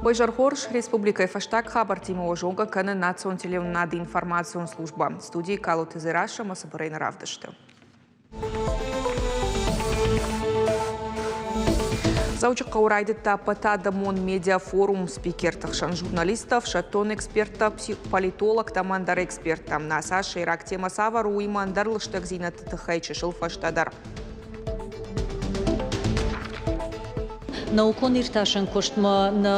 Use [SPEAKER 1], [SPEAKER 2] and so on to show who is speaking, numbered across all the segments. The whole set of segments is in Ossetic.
[SPEAKER 1] Уӕ зӕрхорз республикӕйы фӕстаг хабӕрттимӕ уӕ зонгӕ кӕны национ телеуынынады информацион службӕ. Студийы Калоты Дзерассӕ ӕмӕ цыбырӕй нӕ равдысты. Дзӕуджыхъӕуы райдыдта ӕппӕтадӕмон медиафорум спикерты хсӕн журналисттӕ, ӕфсӕддон эксперттӕ, политологтӕ ӕмӕ ӕндӕр эксперттӕ. Нӕ сӕйраг темӕ цавӕр у, уыимӕ ӕндӕр лыстӕгдзинӕдты тыххӕй чысыл фӕстӕдӕр.
[SPEAKER 2] Наукон иртасӕн куыстмӕ нӕ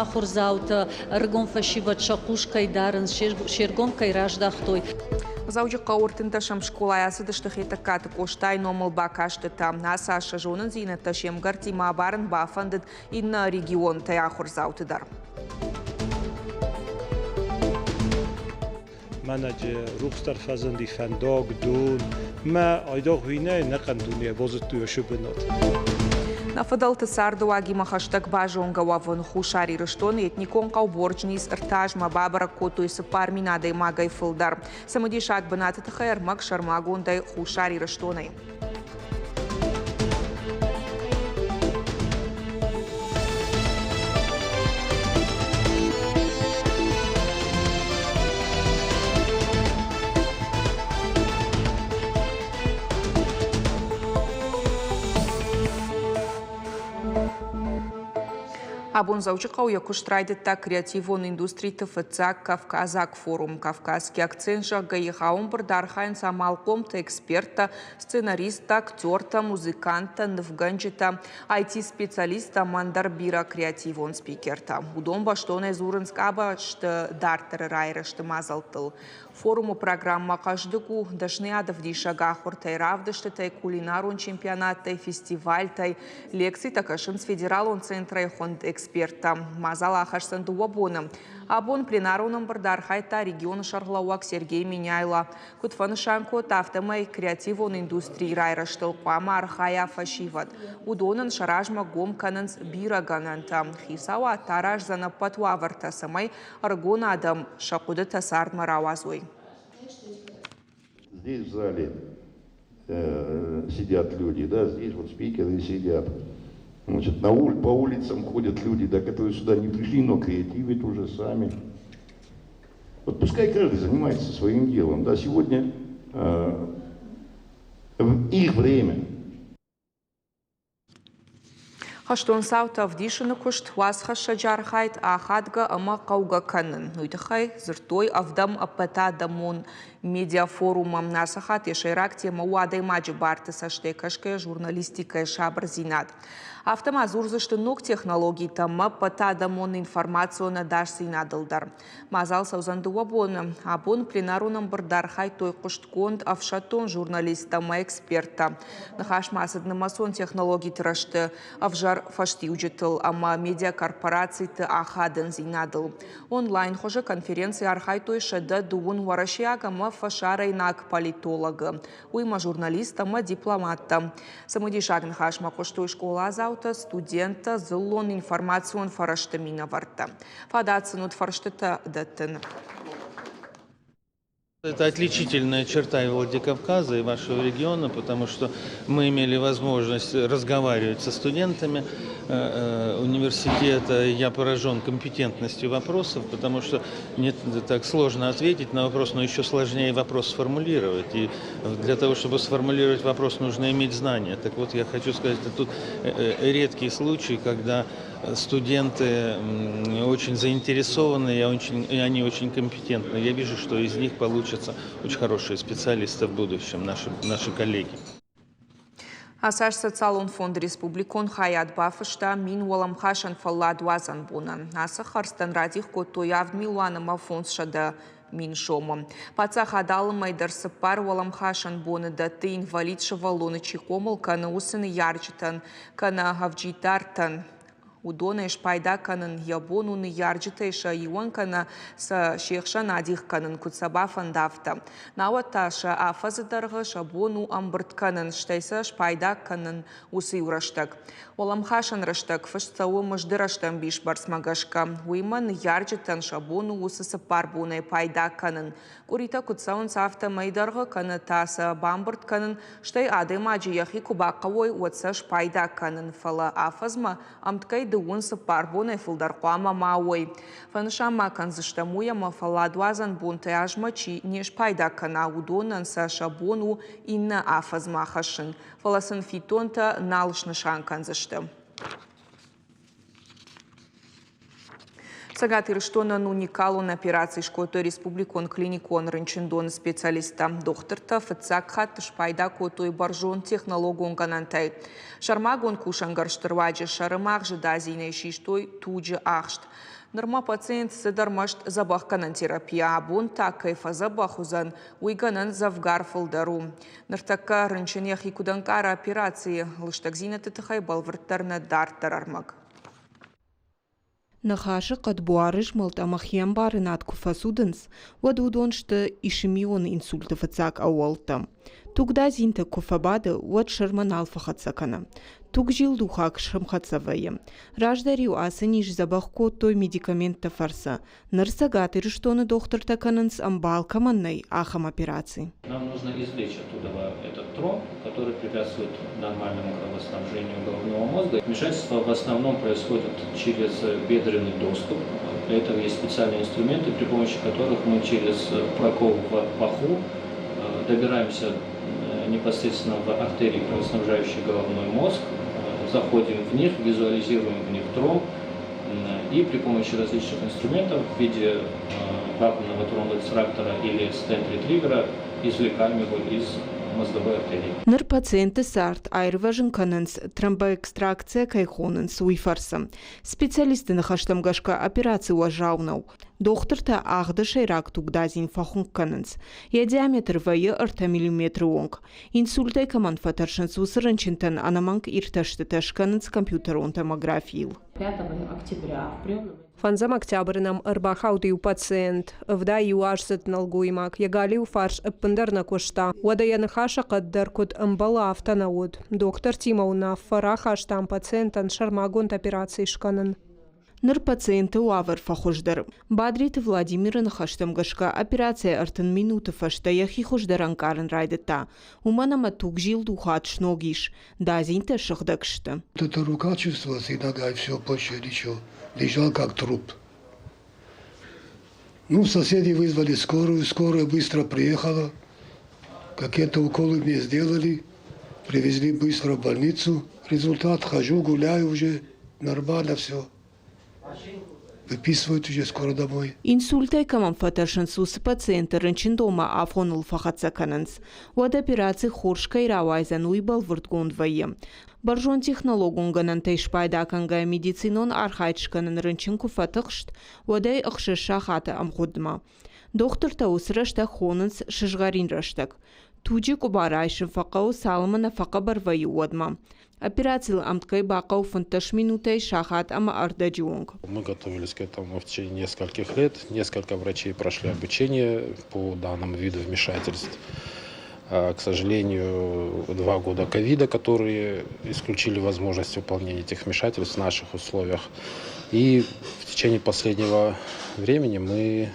[SPEAKER 2] ахуырдзаутӕ, ӕрыгон фӕсивӕд сӕ хъус кӕй дарынц, се ргом кӕй раздӕхтой.
[SPEAKER 1] Дзӕуджыхъӕуы ӕртындӕсӕм скъолайы ацыдысты Хетӕгкаты Къостайы номыл бакастытӕ. Ацы аз сӕ зонындзинӕдтӕ се мгӕрттимӕ абарын бафӕндыд иннӕ регионтӕй ахуырдзауты дӕр.
[SPEAKER 3] Мӕнӕджы рухсдӕр фӕзынди фӕндаг, дон, мӕ айдагъ уинӕй нӕхъӕн дуне базыдтой уыцы бынат.
[SPEAKER 1] Нӕ фыдӕлты цардыуагимӕ хӕстӕг базонгӕ уӕвын Хуссар Ирыстоны этникон хъӕу Борджнис ӕртӕ азмӕ бабӕрӕг кодтой 4000 адӕймагӕй фылдӕр. Цымыдисаг бынаты тыххӕй ӕрмӕг сӕрмагондӕй Хуссар Ирыстонӕй. Абон Дзӕуджыхъӕуы йӕ куыст райдыдта креативон индустриты фыццаг кавказаг форум «Кавказский акцент», зӕгъгӕ, егъау ӕмбырды архайынц амалхъомтӕ, эксперттӕ, сценаристтӕ, актертӕ, музыканттӕ, нывгӕнджытӕ, IT-специалисттӕ ӕмӕ ӕндӕр бирӕ креативон спикертӕ. Уыдон бӕстонӕй дзурынц къабӕзты дарддӕры райрӕзты мадзӕлттыл. Форумы программӕ хъӕздыг у дӕсныйадӕвдисӕг ахуыртӕй, равдыстытӕй, кулинарон чемпионаттӕй, фестивальтӕй. Лекцитӕ кӕсынц федералон центрӕй хуынд эксперттӕ. Мадзал ахӕсдзӕн дыууӕ боны. Абон пленарон ӕмбырды архайдта регионы сӕргълӕууӕг Сергей Меняйло. Куыд фӕнысан кодта, афтӕмӕй креативон индустрийы райрӕзтыл хъуамӕ архайа фӕсивӕд. Уыдонӕн сӕ размӕ гом кӕнынц бирӕ гӕнӕнтӕ. Хицауад та араздзӕн ӕппӕт уавӕртӕ, цӕмӕй ӕрыгон адӕм сӕ хъуыдытӕ цардмӕ рауадзой.
[SPEAKER 4] Здесь в зале сидят люди, да, здесь вот спикеры сидят. Значит, по улицам ходят люди, да, которые сюда не пришли, но креативят уже сами. Вот пускай каждый занимается своим делом. Да, сегодня в их время.
[SPEAKER 1] Хӕстон цаутӕ ӕвдисыны куыст уацхӕссӕджы архайд ахадгӕ ӕмӕ хъӕугӕ кӕнын. Уый тыххӕй дзырдтой ӕвдӕм ӕппӕтадӕмон медиафорумы. Ацы хатт йӕ сӕйраг темӕ у адӕймаджы барты цӕстӕй кӕсгӕйӕ журналистикӕйы сабырдзинад. Афтӕ ма дзурдзысты ног технологитӕ ӕмӕ ӕппӕтадӕмон информацион ӕдасдзинадыл дӕр. Мадзал цӕудзӕн дыууӕ боны. Абон пленарон ӕмбырды архайдтой хъуыстгонд ӕфсӕддон журналисттӕ ӕмӕ эксперттӕ. Ныхас ма цыд нымӕцон технологиты рӕзты ӕвзӕр фӕстиуджытыл ӕмӕ медиакорпорациты ахадындзинадыл. Онлайн хуызы конференцийы архайдтой 130 уӕрӕсейаг ӕмӕ фӕсарӕйнаг политологы, уыимӕ журналисттӕ ӕмӕ дипломаттӕ. Цымыдисаг ныхасмӕ хъуыстой скъоладзаутӕ, студенттӕ, дзыллон информацион фӕрӕзты минӕвӕрттӕ. Фадат сын уыд фӕрстытӕ дӕттын.
[SPEAKER 5] Это отличительная черта и Владикавказа, и вашего региона, потому что мы имели возможность разговаривать со студентами университета. Я поражен компетентностью вопросов, потому что не так сложно ответить на вопрос, но еще сложнее вопрос сформулировать. И для того, чтобы сформулировать вопрос, нужно иметь знания. Так вот, я хочу сказать, что тут редкий случай, когда студенты очень заинтересованы и они очень компетентны. Я вижу, что из них получатся очень хорошие специалисты в будущем, наши коллеги.
[SPEAKER 1] Ацы аз социалон фонды республикон хайад бафыста 1000 уӕлӕмхасӕн фӕлладуадзӕн бонӕн. Ацы хӕрдзтӕн радих кодтой 7 500 000 сомы. Паддзахад алы мӕй дӕр цыппар уӕлӕмхасӕн боны дӕтты инвалид сывӕллоны чи хъомыл кӕны, уыцы ныййарджытӕн кӕнӕ ӕвджиддартӕн. Уыдонӕй спайда кӕнын йӕ бон у ныййарджытӕй сӕ иуӕн кӕнӕ сӕ се хсӕн адих кӕнын, куыд сӕ бафӕнда, афтӕ. Науӕд та сӕ афӕдзы дӕргъы сӕ бон у ӕмбырд кӕнын, стӕй сӕ спайда кӕнын уыцы иу рӕстӕг. Уӕлӕмхасӕн рӕстӕг фыст цӕуы мызды рӕстӕмбис бӕрцмӕ гӕсгӕ. Уыимӕ ныййарджытӕн сӕ бон у уыцы цыппар бонӕй пайда кӕнын. Къуыритӕ куыд цӕуынц, афтӕ мӕй дӕргъы кӕнӕ та сӕ бамбырд кӕнын, стӕй адӕймаджы йӕхи куы бахъӕуой, уӕд сӕ спайда кӕнын, фӕлӕ афӕдзмӕ ӕмткӕй 34 бонӕй фылдӕр хъуамӕ ма уой. Фӕнысан ма кӕндзыстӕм уый, ӕмӕ фӕлладуадзӕн бонтӕй азмӕ чи не спайда кӕна, уыдонӕн сӕ сӕ бон у иннӕ афӕдзмӕ хӕссын, фӕлӕ сын фиддонтӕ нал снысан кӕндзысты. Цӕгат Ирыстонӕн уникалон операци скодтой республикон клиникон рынчындоны специалисттӕ. Дохтыртӕ фыццаг хатт спайда кодтой бӕрзонд технологон гӕнӕнтӕй. Сӕрмагонд кусӕнгӕрзты руаджы сӕрымагъзы дадзинӕй систой туджы ахст. Нырма пациент цыд ӕрмӕст дзӕбӕхгӕнӕн терапия, абон та кӕй фӕдзӕбӕх уыдзӕн, уый гӕнӕн дзӕвгар фылдӕр у. Ныртӕккӕ рынчын йӕхи куыд ӕнкъары операцийы лыстӕгдзинӕдты тыххӕй бӕлвырддӕр нӕ дарддӕр ӕрмӕг.
[SPEAKER 6] Ныхасы хъӕд буары змӕлд ӕмӕ хиӕмбарынад куы фӕцудынц, уӕд уыдон сты ишемион инсульты фыццаг ӕууӕлттӕ. Тугдадзинтӕ куы фӕбады, уӕд сӕрмӕ нал фӕхӕццӕ кӕны. Тугзилдухӕг сӕмхӕццӕ вӕййы. Раздӕр-иу ацы низ дзӕбӕх кодтой медикаментты фӕрцы. Ныр Цӕгат Ирыстоны дохтыртӕ кӕнынц, ӕмбал кӕмӕн нӕй, ахӕм операци.
[SPEAKER 7] Нам нужно извлечь оттуда этот тромб, который препятствует нормальному кровоснабжению головного мозга. Вмешательство в основном происходит через бедренный доступ. Для этого есть специальные инструменты, при помощи которых мы через прокол в паху добираемся непосредственно в артерии, кровоснабжающие головной мозг, заходим в них, визуализируем в них тромб, и при помощи различных инструментов в виде вакуумного тромбоэкстрактора или стент-ретривера извлекаем его из мозговой артерии.
[SPEAKER 6] Ныр пациенты цард аирвӕзын кӕнынц, тромбоэкстракция кӕй хонынц, уый фӕрцы. Специалистты ныхӕстӕм гӕсгӕ операци уӕззау нӕу. Дохтыртӕ агъды сӕйраг тугдадзин фӕхуынкъ кӕнынц. Йӕ диаметр вӕййы 3 миллиметры онг. Инсультӕй кӕмӕн фӕтӕрсынц, уыцы рынчынтӕн ӕнӕмӕнг иртӕстытӕ скӕнынц компьютерон томографийыл.
[SPEAKER 8] Фӕндзӕм октябры нӕм ӕрбахауд иу пациент, 71 аздзыд нӕлгоймаг, йӕ галиу фарс ӕппындӕр нӕ куыста. Уӕдӕ йӕ ныхасы хъӕд дӕр куыд ӕмбӕлы, афтӕ нӕ уыд. Дохтыртимӕ уынаффӕ рахастам пациентӕн сӕрмагонд операци скӕнын.
[SPEAKER 6] Ныр пациенты уавӕр фӕхуыздӕр. Бадриты Владимиры ныхӕстӕм гӕсгӕ, операцийӕ 30 минуты фӕстӕ йӕхи хуыздӕр ӕнкъарын райдыдта, уымӕн ӕмӕ тугзилдухад сног ис, дадзинтӕ сыгъдӕг сты.
[SPEAKER 9] Это рука чувствовалась и нога, и все, больше ничего. Лежал как труп. Ну, соседи вызвали скорую, скорая быстро приехала. Какие-то уколы мне сделали, привезли быстро в больницу. Результат, хожу, гуляю уже, нормально все. Выписывают уже скоро домой.
[SPEAKER 6] Инсультӕй кӕмӕн фӕтӕрсынц, уыцы пациенты рынчындонмӕ афоныл фӕхӕццӕ кӕнынц. Уӕд операци хорз кӕй рауайдзӕн, уый бӕлвырдгонд вӕййы. Бӕрзонд технологон гӕнӕнтӕй спайда кӕнгӕйӕ медицинон архайд скӕнын рынчын куы фӕтыхст, уӕд ӕй 6 сахаты ӕмгъуыдмӕ. Дохтыртӕ уыцы рӕстӕг хонынц сызгъӕрин рӕстӕг. Туджы къуыбар айсын фӕхъӕуы, цалынмӕ нӕ фӕхъӕбӕр вӕййы, уӕдмӕ. Операцийыл ӕмткӕй бахъӕуы 15 минутӕй сахат ӕмӕ ӕрдӕджы онг.
[SPEAKER 10] Мы готовились к этому в течение нескольких лет. Несколько врачей прошли обучение по данному виду вмешательств. К сожалению, 2 года ковида, которые исключили возможность выполнения этих вмешательств в наших условиях. И в течение последнего времени мы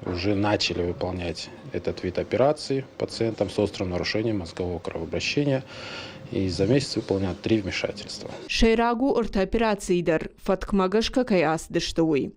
[SPEAKER 10] уже начали выполнять этот вид операции пациентам с острым нарушением мозгового кровообращения. И за месяц выполняют три вмешательства.
[SPEAKER 6] Сӕйраг у ӕртӕ операцийы дӕр фӕткмӕ гӕсгӕ кӕй ацыдысты, уый.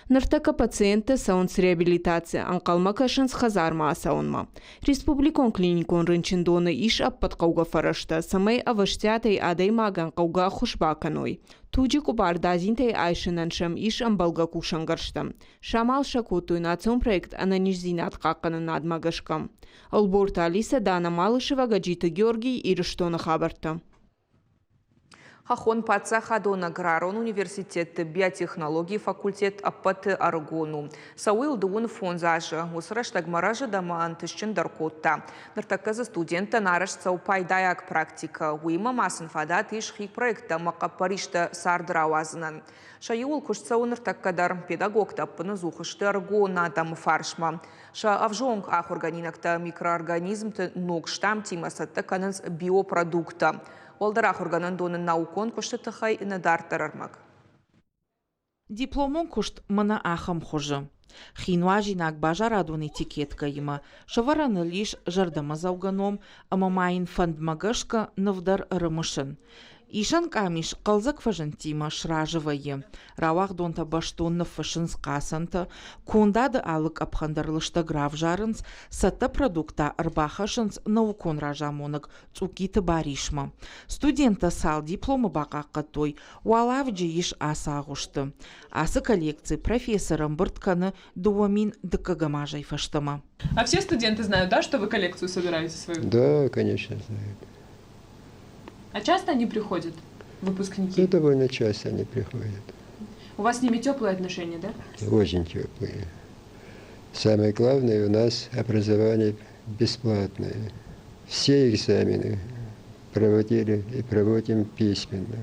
[SPEAKER 6] Ныртӕккӕ пациенттӕ цӕуынц реабилитаци, ӕнхъӕлмӕ кӕсынц хӕдзармӕ ацӕуынмӕ. Республикон клиникон рынчындоны ис ӕппӕт хъӕугӕ фӕрӕзтӕ, цӕмӕй ӕвӕстиатӕй адӕймагӕн хъӕугӕ ӕххуыс бакӕной. Туджы къуыбар дадзинтӕй айсынӕн сӕм ис ӕмбӕлгӕ кусӕнгӕрзтӕ. Самал сӕ кодтой национ проект ӕнӕниздзинад хъахъхъӕнынадмӕ гӕсгӕ. Ӕлборты Алиса, Дана Малышева, Гаджиты Георгий, Ирыстоны хабӕрттӕ.
[SPEAKER 1] Хӕххон паддзахадон аграрон университеты биотехнологийы факультет ӕппӕты ӕрыгон у. Цӕуы йыл 35 азы. Уыцы рӕстӕгмӕ рӕзыд ӕмӕ ӕнтыстджындӕр кодта. Ныртӕккӕ дзы студенттӕн арӕзт цӕуы пайдайаг практикӕ. Уыимӕ ма сын фадат ис хи проекттӕ ӕмӕ хъӕппӕристӕ царды рауадзынӕн. Сӕ иуыл куыст цӕуы ныртӕккӕ дӕр. Педагогтӕ ӕппынӕдзух сты ӕрыгон адӕмы фарсмӕ. Сӕ ӕвзонг ахуыргӕнинӕгтӕ микроорганизмты ног штаммтимӕ цӕттӕ кӕнынц биопродукттӕ. Уӕлдӕр ахуыргӕнӕндоны наукон куысты тыххӕй нӕ дарддӕр ӕрмӕг.
[SPEAKER 11] Дипломон куыст мӕнӕ ахӕм хуызы. Хи нуазинаг базарадон этикеткӕимӕ сӕвӕрӕн ыл ис зӕрдӕмӕдзӕугӕ ном ӕмӕ ма йын фӕндмӕ гӕсгӕ ныв дӕр ӕрымысын. Исӕн къамис хъӕлдзӕг фӕзындтимӕ сразы вӕййы. Рауагъдонтӕ бӕстон ныффыссынц хъацӕнтӕ, кондады алы къӕпхӕн дӕр лыстӕг равзарынц, цӕттӕ продукттӕ ӕрбахӕссынц наукон разамонӕг Цъуккиты Барисмӕ. Студенттӕ цал дипломы бахъахъхъӕдтой, уал авджы ис ацы агъуысты. Ацы коллекци профессор ӕмбырд кӕны 2002 азӕй фӕстӕмӕ.
[SPEAKER 12] А все студенты знают, да, что вы коллекцию собираете свою?
[SPEAKER 13] Да, конечно, знают.
[SPEAKER 12] А часто они приходят, выпускники?
[SPEAKER 13] Ну, довольно часто они приходят.
[SPEAKER 12] У вас с ними теплые отношения, да?
[SPEAKER 13] Очень теплые. Самое главное, у нас образование бесплатное. Все экзамены проводили и проводим письменно.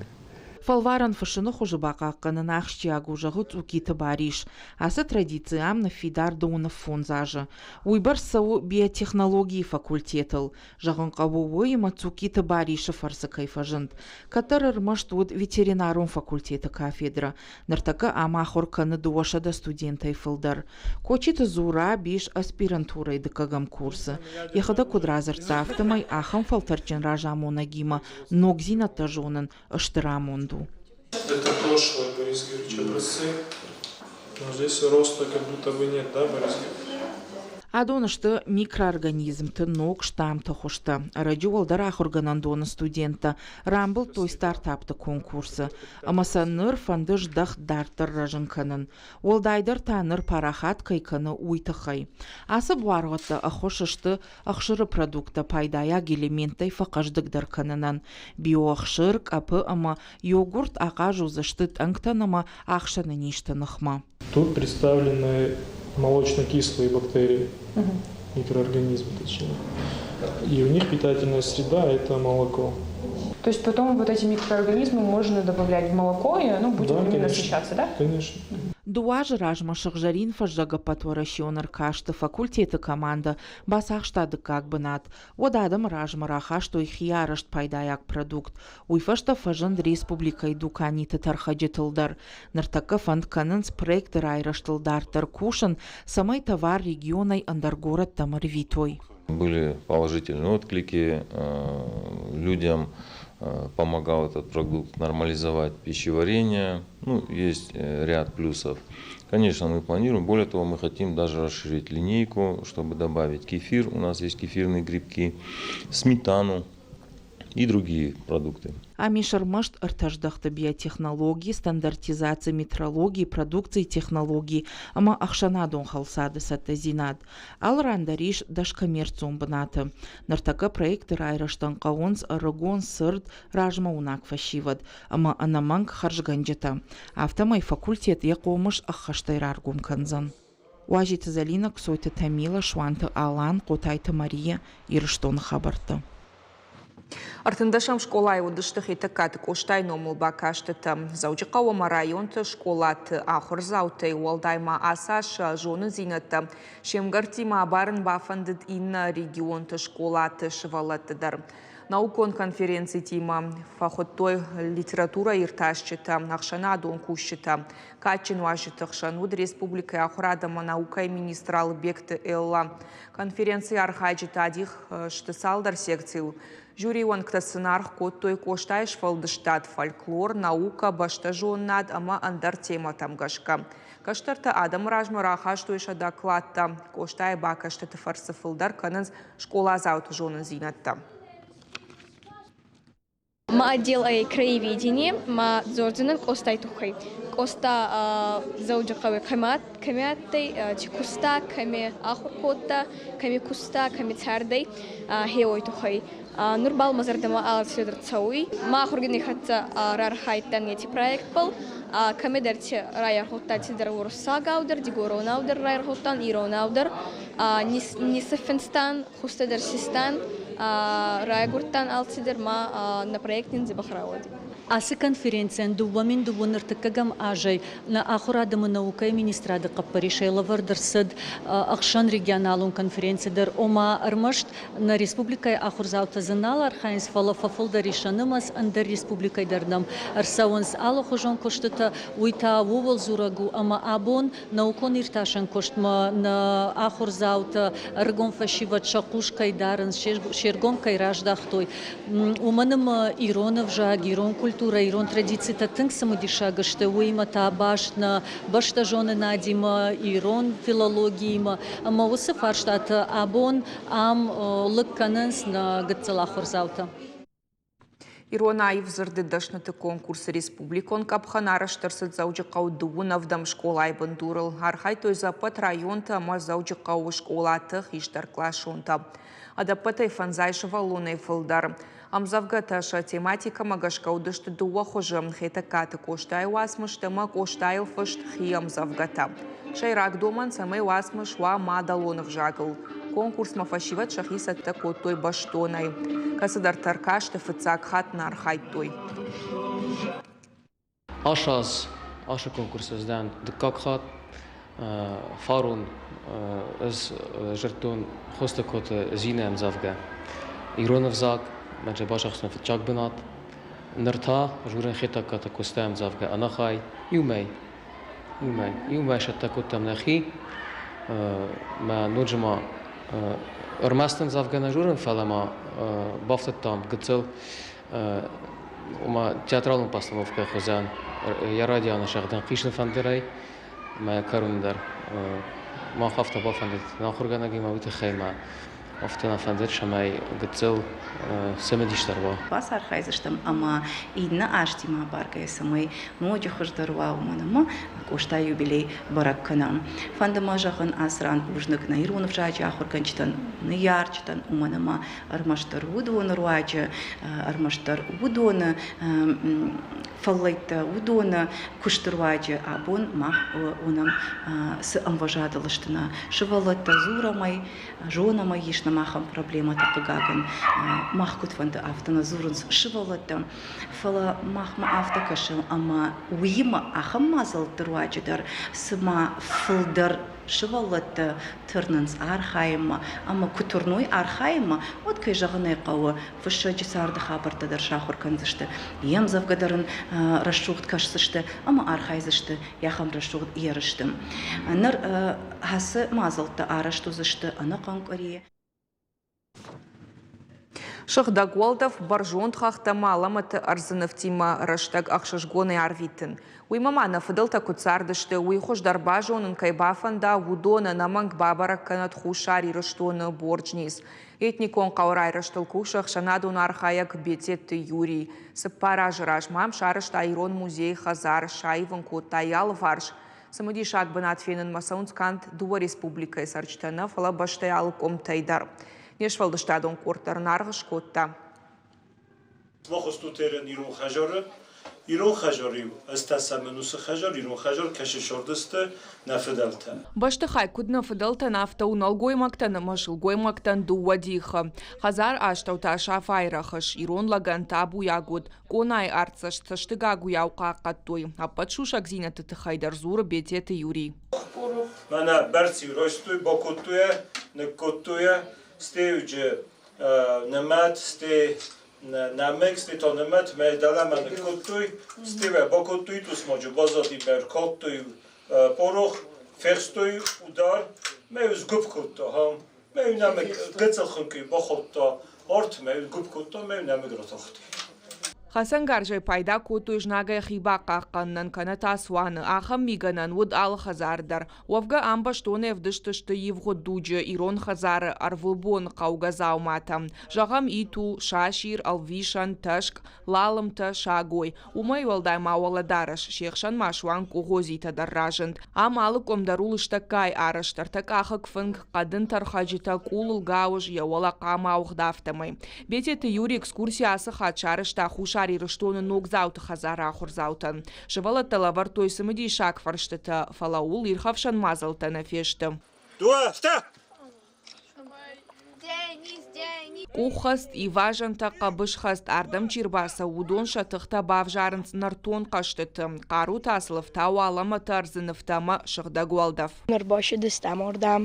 [SPEAKER 11] Фӕлварӕн фыссыны хуызы бахъахъхъӕнын ахсджиаг у, зӕгъы Цъукиты Барис. Ацы традици ам ныффидар 25 азы. Уыйбӕрц цӕуы биотехнологийы факультетыл. Зӕгъын хъӕуы, уыимӕ Цукиты Барисы фӕрцы кӕй фӕзынд. Кӕддӕр ӕрмӕст уыд ветеринарон факультеты кафедрӕ. Ныртӕккӕ ам ахуыр кӕны 200 студентӕй фылдӕр. Кочиты Зураб ис аспирантурӕйы дыккӕгӕм курсы. Йӕхӕдӕг куыд радзырдта, афтӕмӕй ахӕм фӕлтӕрдджын разамонӕгимӕ ногдзинӕдтӕ зонын стыр амонд у.
[SPEAKER 14] Это прошлое, Борис Георгиевич, образцы. Но здесь роста как будто бы нет, да, Борис Георгиевич?
[SPEAKER 11] Адон сты микроорганизмты ног штаммты хуызтӕ. Ӕрӕджы уӕлдӕр ахуыргӕнӕндоны студенттӕ рамбылдтой стартапты конкурсы ӕмӕ сӕ ныр фӕнды здӕхт дарддӕр рӕзын кӕнын. Уӕлдайдӕр та ныр парахат кӕй кӕны, уый тыххӕй. Ацы буаргъӕдтӕ ӕххуыс сты ӕхсыры продукттӕ пайдайаг элементтӕй фӕхъӕздыгдӕр кӕнынӕн. Биоӕхсыр, къӕпы ӕмӕ йогурт ахъаз уыдзысты тъӕнгтӕн ӕмӕ ахсӕны низты ныхмӕ.
[SPEAKER 14] Тут представлены молочно-кислые бактерии, микроорганизмы точнее. И у них питательная среда – это молоко.
[SPEAKER 12] То есть потом вот эти микроорганизмы можно добавлять в молоко, и оно будет
[SPEAKER 14] Да,
[SPEAKER 12] ими
[SPEAKER 14] конечно.
[SPEAKER 12] насыщаться, да?
[SPEAKER 14] Конечно.
[SPEAKER 11] Дыууӕ азы размӕ сыгъзӕрин фӕззӕг ӕппӕтуӕрӕсеон ӕркасты факультеты командӕ бацахста дыккаг бынат. Уӕд адӕмы размӕ рахастой хиарӕзт пайдайаг продукт. Уый фӕстӕ фӕзынд республикӕйы дуканиты тӕрхӕджытыл дӕр. Ныртӕккӕ фӕнд кӕнынц проекты райрӕзтыл дарддӕр кусын, цӕмӕй товар регионӕй ӕндӕр горӕттӕм ӕрвитой.
[SPEAKER 15] Были положительные отклики, людям помогал этот продукт нормализовать пищеварение. Ну, есть ряд плюсов. Конечно, мы планируем. Более того, мы хотим даже расширить линейку, чтобы добавить кефир. У нас есть кефирные грибки, сметану и другие продукты.
[SPEAKER 11] Ам ис ӕрмӕст ӕртӕ здӕхты биотехнологи, стандартизаци, метрологи, продукцийы технологи ӕмӕ ӕхсӕнадон хӕлцады цӕттӕдзинад. Алы ран дӕр ис дӕс коммерцион бынаты. Ныртӕккӕ проекты райрӕзтӕн хъӕуынц ӕрыгон, цырд, размӕуынаг фӕсивӕд ӕмӕ ӕнӕмӕнг хӕрзгӕнджытӕ. Афтӕмӕй факультет йӕ хъомыс ӕххӕстӕй раргом кӕндзӕн. Уазиты Зӕлинӕ, Ксойты Тамила, Суанты Алан, Хъотайты Мария, Ирыстоны хабӕрттӕ.
[SPEAKER 1] Ӕртындӕсӕм скъолайы уыдысты Хетӕгкаты Къостайы номыл бакастытӕ. Дзӕуджыхъӕу ӕмӕ районты скъолаты ахуырдзаутӕй уӕлдай ма ацы аз сӕ зонындзинӕдтӕ се мгӕрттимӕ абарын бафӕндыд иннӕ регионты скъолаты сывӕллӕтты дӕр. Наукон конференцитимӕ фӕхуыдтой литературӕиртасджытӕ, ӕхсӕнадон кусджытӕ. Кадджын уазджыты хсӕн уыд республикӕйы ахуырад ӕмӕ наукӕйы министр Алыбегты Эллӕ. Конференцийы архайджытӕ адих сты цалдӕр секцийыл. Жюрийы уӕнгтӕ сын аргъ кодтой Къостайы сфӕлдыстад, фольклор, наукӕ, бӕстӕзонынад ӕмӕ ӕндӕр темӕтӕм гӕсгӕ. Кӕстӕртӕ адӕмы размӕ рахастой сӕ докладтӕ. Къостайы бакӕстыты фӕрцы фылдӕр кӕнынц скъоладзауты зонындзинӕдтӕ.
[SPEAKER 16] Мӕ отдел ӕй краеведение, ма дзордзӕнӕн Къостай туххӕй. Къоста Дзӕуджыхъӕуи кӕми адтӕй, ци куста, кӕми ахур кодта, кӕми куста, кӕми цардӕй, гье уой туххӕй. Нур бал мӕ зӕрдӕмӕ алцидӕр цӕуй. Мӕ ахургӕнӕги хӕццӕ рархайдтан еци проектбӕл. Кӕмидӕрти райаргъудта цидӕр уруссагау дӕр, дигоронау дӕр райаргъудтан, иронау дӕр. Нициффинстан, хузтӕ дӕр систан, райгурдтан алцидӕр ма нӕ проект нин дзӕбӕх рауадӕй.
[SPEAKER 2] Ацы конференцийӕн 2002 ӕртыккӕгӕм азӕй нӕ ахуырад ӕмӕ наукӕйы министрады хъӕппӕрисӕй лӕвӕрд ӕрцыд ӕхсӕнрегионалон конференци дӕр, ома ӕрмӕст нӕ республикӕйы ахуырдзаутӕ дзы нал архайынц, фӕлӕ фӕфылдӕр ис сӕ нымӕц, ӕндӕр республикӕйы дӕр нӕм ӕрцӕуынц алыхуызон куыстытӕ. Уый та ууыл дзурӕг у, ӕмӕ абон наукон-иртасӕн куыстмӕ нӕ ахуырдзаутӕ, ӕрыгон фӕсивӕд сӕ хъус кӕй дарынц, се ргом кӕй раздӕхтой, уымӕн ӕмӕ ирон ӕвзаг, ирон культурӕ, ирон традицитӕ тынг цымыдисаг сты, уыимӕ та баст нӕ бӕстӕзонынадимӕ, ирон филологиимӕ. Ӕмӕ уыцы фарстатӕ абон ам лыг кӕнынц нӕ гыццыл ахуырдзаутӕ.
[SPEAKER 1] Ирон аив дзырды дӕсныты конкурсы республикон къӕпхӕн арӕзт ӕрцыд Дзӕуджыхъӕуы дыууын ӕвдӕм скъолайы бындурыл. Архайдтой дзы ӕппӕт районты ӕмӕ Дзӕуджыхъӕуы скъолаты хистӕркъласонтӕ. Ӕдӕппӕтӕй фӕндзай сывӕллонӕй фылдӕр. Ӕмдзӕвгӕтӕ сӕ тематикӕмӕ гӕсгӕ уыдысты дыууӕ хуызы Хетӕгкаты Къостайы уацмыстӕ ӕмӕ Къостайыл фыст хи ӕмдзӕвгӕтӕ. Сӕйраг домӕн, цӕмӕй уацмыс уа мадӕлон ӕвзагыл. Конкурсмӕ фӕсивӕд сӕхи цӕттӕ кодтой бӕстонӕй. Кӕцыдӕртӕ ӕркасты фыццаг хатт нӕ архайдтой.
[SPEAKER 7] Ас аз ацы конкурсы ӕз дыккаг хатт. Фарон ӕз зӕрдтон Хостыкоты Зинӕ ӕмдзӕвгӕ. Ирон ӕвзаг мӕ бацахстон фыццаг бынат. Ныр та журын Хетӕгкаты Костя ӕмдзӕвгӕ ӕнӕхай иу мӕй. Иу мӕй. Иу мӕй сӕттӕ кодтам нӕхи. Мӕ ноджы ма ӕрмӕст ӕмдзӕвгӕ нӕ журын, фӕлӕ ма бафтыдтам гыццыл ома театралон постановкӕ хуызӕн йӕ райдианы сӕгъдӕн хъисын фӕндырӕй мӕ кӕрон дӕр мах афтӕ бафӕндыд нӕ ахуыргӕнӕгимӕ уый тыххӕй мӕ афтӕ нӕ фӕндыд, цӕмӕй гыццыл цымыдисдӕр уа.
[SPEAKER 17] Бацархайдзыстӕм ӕмӕ иннӕ азтимӕ абаргӕйӕ, цӕмӕй ноджы хуыздӕр уа, уымӕн ӕмӕ Къостайы юбилей бӕрӕг кӕнӕм. Фӕнды мӕ зӕгъын ацы ран бузныг нӕ ирон ӕвзаджы ахуыргӕнджытӕн, ныййарджытӕн, уымӕн ӕмӕ ӕрмӕстдӕр уыдоны руаджы, ӕрмӕстдӕр уыдоны фӕллӕйттӕ, уыдоны куысты руаджы абон мах уынӕм, цы ӕмвӕзадыл сты нӕ сывӕллӕттӕ, дзурӕм ӕй, зонӕм ӕй, ис нӕм ахӕм проблемӕтӕ, хъыгагӕн, мах куыд фӕнды, афтӕ нӕ дзурынц сывӕллӕттӕ. Фӕлӕ махмӕ афтӕ кӕсы, ӕмӕ уыимӕ ахӕм мадзӕлтты руаджы дӕр цыма фылдӕр сывӕллӕттӕ тырнынц архайынмӕ ӕмӕ куы тырной архайынмӕ, уӕд, кӕй зӕгъын ӕй хъӕуы, фыссӕджы царды хабӕрттӕ дӕр сахуыр кӕндзысты, йе мдзӕвгӕ дӕр ын рӕсугъд кӕсдзысты ӕмӕ архайдзысты ахӕм рӕсугъд ерысты. Ныр ацы мадзӕлттӕ арӕзт уыдзысты ӕнӕхъӕн къуыри.
[SPEAKER 1] Сыгъдӕг уӕлдӕф бӕрзонд хӕхтӕ ӕмӕ алӕмӕты ӕрдзы нывтимӕ рӕстӕг ӕхсызгонӕй арвитын. Уыимӕ ма нӕ фыдӕлтӕ куыд цардысты, уый хуыздӕр базонын кӕй бафӕнда, уыдон ӕнӕмӕнг бабӕрӕг кӕнӕд Хуссар Ирыстоны Борджнис. Этникон хъӕуы райрӕзтыл кусы ӕхсӕнадон архайӕг Бететы Юрий. Цыппар азы размӕ ам сарӕзта ирон музейы хӕдзар, саив ын кодта йӕ алыварс. Цымыдисаг бынат фенынмӕ цӕуынц канд дыууӕ республикӕйы цӕрджытӕ нӕ, фӕлӕ бӕстӕйы алы къуымтӕй дӕр. Не сфӕлдыстадон къорд дӕр ын аргъ скодта.
[SPEAKER 3] Махустутерӕн ирон хӕзары Ирон хӕзар-иу ӕз та цӕмӕн уыцы хӕзар, ирон хӕзар кӕсы сордысты нӕ фыдӕлтӕ.
[SPEAKER 1] Бӕстыхай куыд нӕ фыдӕлтӕн, афтӕ у нӕлгоймӕгтӕн ӕмӕ сылгоймӕгтӕн дыууӕ дихы. Хӕдзар астӕу та Сафайы рӕхыс, ирон лӕгӕн табуйаг уыд, Къонайы артдзӕст цӕстыгагуыйау хъахъхъӕдтой. Ӕппӕт сусӕгдзинӕдты тыххӕй дӕр дзуры Бететы Юрий.
[SPEAKER 3] Мӕнӕ бӕрц-иу райстой, бакодтой, ныккодтой, стӕй нымӕт, стӕй нӕмыг, стӕй та нымӕт, мӕ дӕлӕмӕ ныккодтой, стӕй бакодтой тусмаджы, баззади мӕ ӕркалдтой порох, фехстой удар, мӕ сгуыпп кодта, мӕ нӕмыг гыццыл хуынкъи бахаудта арт, мӕ гуыпп кодта, мӕ нӕмыг ратахти.
[SPEAKER 1] Хӕцӕнгарзӕй пайда кодтой знагӕй хи бахъахъхъӕнынӕн кӕнӕ та цуаны. Ахӕм мигӕнӕн уыд алы хӕдзар дӕр. Уӕвгӕ ам бӕстонӕй ӕвдыст сты ивгъуыд дуджы ирон хӕдзары ӕрвылбон хъӕугӕ дзауматӕ. Зӕгъӕм, иту, сасир, ӕлвисӕн, тӕскъ, лалымтӕ, сагой. Уымӕй уӕлдай ма уӕлӕдарӕс, се хсӕн ма суанг къогъодзитӕ дӕр разынд. Ам алы къуым дӕр у лыстӕггай арӕзт ӕртӕкъахыг фынг, хъӕдын тӕрхӕджытӕ, къулыл гауыз, йӕ уӕлӕ хъама ауыгъд, афтӕмӕй. Бететы Юрий экскурси ацы хатт сарӕзта Хуссар Ирыстоны ногдзауты хӕдзары ахуырдзаутӕн. Сывӕллӕттӕ лӕвӕрдтой цымыдисаг фӕрстытӕ, фӕлӕ ууыл ирхӕфсӕн мадзӕлттӕ нӕ фесты.
[SPEAKER 3] Дыууӕ, ӕртӕ!
[SPEAKER 16] День.
[SPEAKER 1] Къуххӕст, ивазӕнтӕ, хъӕбысхӕст, ардӕм чи рбацӕуы, уыдон сӕ тыхтӕ бавзарынц нӕртон хъӕзтыты. Хъарутӕ сыл ӕфтауы алӕмӕты ӕрдзы нывтӕ ӕмӕ сыгъдӕг уӕлдӕф.
[SPEAKER 18] Ӕрбацыдыстӕм ардӕм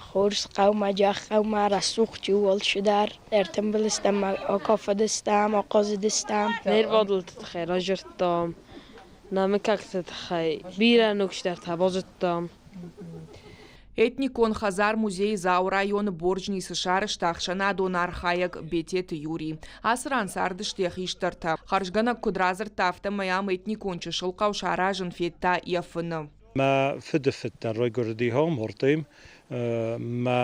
[SPEAKER 18] хорз хъӕумӕ, хъӕумӕ рӕсугъд у алчидӕр. Ӕртымбыл стӕм, акафыдыстӕм, ахъазыдыстӕм.
[SPEAKER 19] Не рвадӕлты тыххӕй радзырдтам, нӕ мыггӕгты тыххӕй бирӕ ног цыдӕртӕ базыдтам.
[SPEAKER 1] Этникон хӕдзар-музей Дзауы районы Борджнисы сарӕзта ӕхсӕнадон архайӕг Бететы Юрий. Ацы ран цардысты йӕ хистӕртӕ. Хӕрзгӕнӕг куыд радзырдта, афтӕмӕй ам этникон чысыл хъӕу саразын федта йӕ фыны.
[SPEAKER 20] Мӕ фыды фыд дӕр райгуырди Хомуртӕм. Мӕ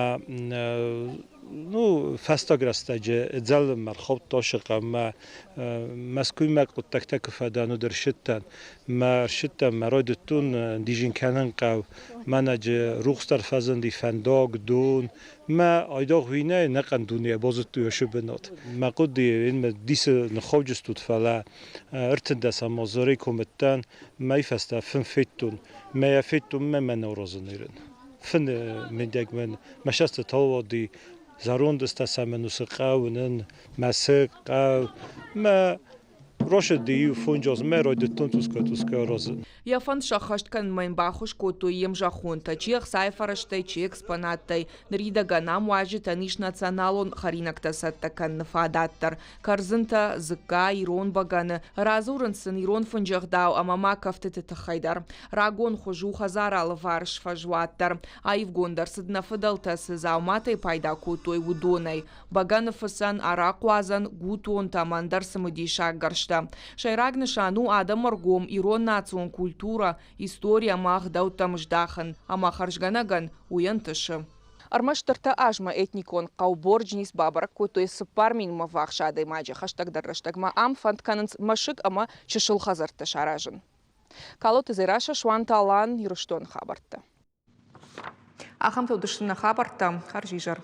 [SPEAKER 20] ну, фӕстаг рӕстӕджы дзӕлмӕ рхаудта сыкъа Мӕскуймӕ хъуыддӕгтӕ куы фӕдӕн, уӕд ӕрсидтӕн. Мӕ ӕрсидтӕн мӕ райдыдтон дизин кӕнын хъӕу. Мӕнӕджы рухс дӕр фӕзынди, фӕндаг, дон. Мӕ айдагъ уый нӕ, ӕнӕхъӕн дунейӕ базыдтой ацы бынат. Мӕ хъуыдыйы мӕ дисы ныххауджыстут, фӕлӕ ӕртындӕсӕм азы рекомыдтӕн мӕй фӕстӕ фын федтон. Мӕ йӕ федтон мӕ мӕ науразын ирын. Фыны мидӕг мын мӕ цӕстытыл уади зӕронд стӕсӕмӕн уыцы хъӕу нын мӕсыг, хъӕу мӕ Росыди иу фонджоз мӕ райдыдтон тускъа-тускъа аразын.
[SPEAKER 1] Йӕ фӕнд сӕххӕст кӕнынмӕ йын баххуыс кодтой йе мзӕххонтӕ, чи ӕхцайы фӕрӕзтӕй, чи экспонаттӕй. Ныридӕгӕн ам уазджытӕн ис националон хӕринӕгтӕ цӕттӕ кӕныны фадат дӕр. Кӕрдзынтӕ, дзыкка, ирон бӕгӕны. Радзурынц сын ирон фынджы ӕгъдау ӕмӕ ма кӕфтыты тыххӕй дӕр. Рагон хуыз у хӕдзары алыварс фӕзуат дӕр. Аивгонд ӕрцыд нӕ фыдӕлтӕ цы дзауматӕй пайда кодтой, уыдонӕй. Бӕгӕныфыцӕн, арахъуадзӕн, гутонтӕ ӕмӕ ӕндӕр цымыдисаг гӕрзтӕ. Сӕйраг нысан у адӕмы ӕргом ирон национ культурӕ, истори ӕмӕ ӕгъдӕуттӕм здахын, ӕмӕ хӕрзгӕнӕгӕн уый ӕнтысы. Ӕрмӕст ӕртӕ азмӕ этникон хъӕу Борджнис бабӕрӕг кодтой 4 минмӕ ввахс адӕймаджы. Хӕстӕгдӕр рӕстӕгмӕ ам фӕнд кӕнынц мӕсыг ӕмӕ чысыл хӕдзӕрттӕ саразын. Калоты Дзерассӕ, Суанты Алан, Ирыстоны хабӕрттӕ. Ахӕмтӕ уыдысты нӕ хабӕрттӕ. Хӕрзизӕр.